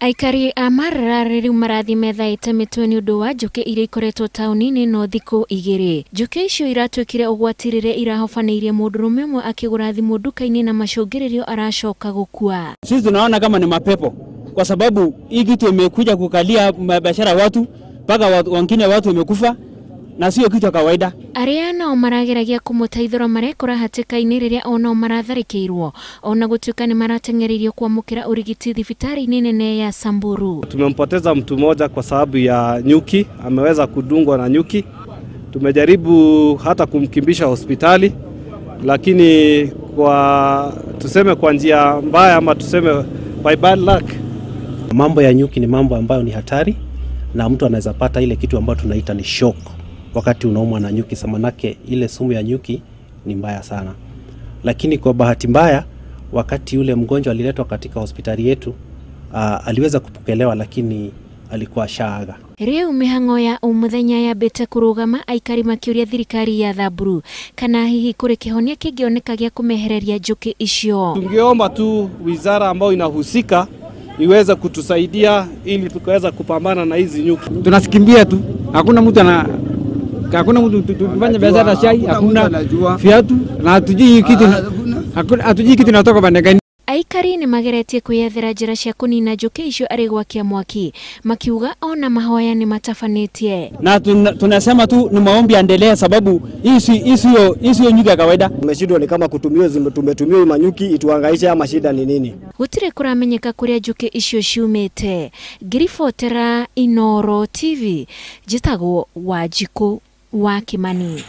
Aikari a Maralal rĩu marathiĩ methaĩte mĩtwe nĩ ũndũ wa njũkĩ iria ikoretwo taũni-inĩ no thikũ igĩrĩ. Njũkĩ icio iratuĩkire ũgwati rĩrĩa irahobanĩirie mũndũrũme ũmwe akĩgũra thimũ nduka-inĩ na macũngĩrĩrio aracoka gũkua. Sisi tunaona kama ni mapepo kwa sababu hii kitu imekuja kukalia biashara watu mpaka wengine watu wamekufa na sio kitu kawaida. Arĩa nao marageragia kũmũteithũra marekora hatĩka-inĩ rĩrĩa onao maratharĩkĩirwo ona gũtuĩka nĩ marateng'eririo kwamũkĩra ũrigiti thibitarĩ-inĩ nene ya Samburu. Tumempoteza mtu mmoja kwa sababu ya nyuki, ameweza kudungwa na nyuki. Tumejaribu hata kumkimbisha hospitali, lakini kwa tuseme kwa njia mbaya ama tuseme by bad luck. Mambo ya nyuki ni mambo ambayo ni hatari na mtu anaweza pata ile kitu ambayo tunaita ni shock wakati unaumwa na nyuki, manake ile sumu ya nyuki ni mbaya sana. Lakini kwa bahati mbaya wakati yule mgonjwa aliletwa katika hospitali yetu, aliweza kupokelewa lakini alikuwa shaaga. Riu mihango ya umuthenya yambĩte kũrũgama aikari makĩũria thirikari ya Samburu kana hihi kũrĩ kĩhonia kĩngĩoneka gĩa kũmehereria njũkĩ icio. Tungeomba tu wizara ambayo inahusika iweze kutusaidia ili tukaweza kupambana na hizi nyuki. Tunasikimbia tu, hakuna mtu ana hakuna mtu tufanye biashara chai, hakuna viatu na hatujui kitu, hatujui kitu inatoka pande gani. Aikari nĩ mageretie kwĩyethera njĩra cia kũnina njũkĩ icio arĩ gwakia mwaki, makiuga ona mahoya nĩ matabanĩtie. Na tunasema tu ni maombi yaendelee sababu hii sio nyuki ya kawaida. Tumeshindwa ni kama kutumia tumetumia manyuki ituhangaishe ama shida ni nini? Gũtirĩ kũramenyeka kũrĩa njũkĩ icio ciumĩte. Ngiribotera Inooro TV, njĩtagwo Wanjikũ wa Kimani.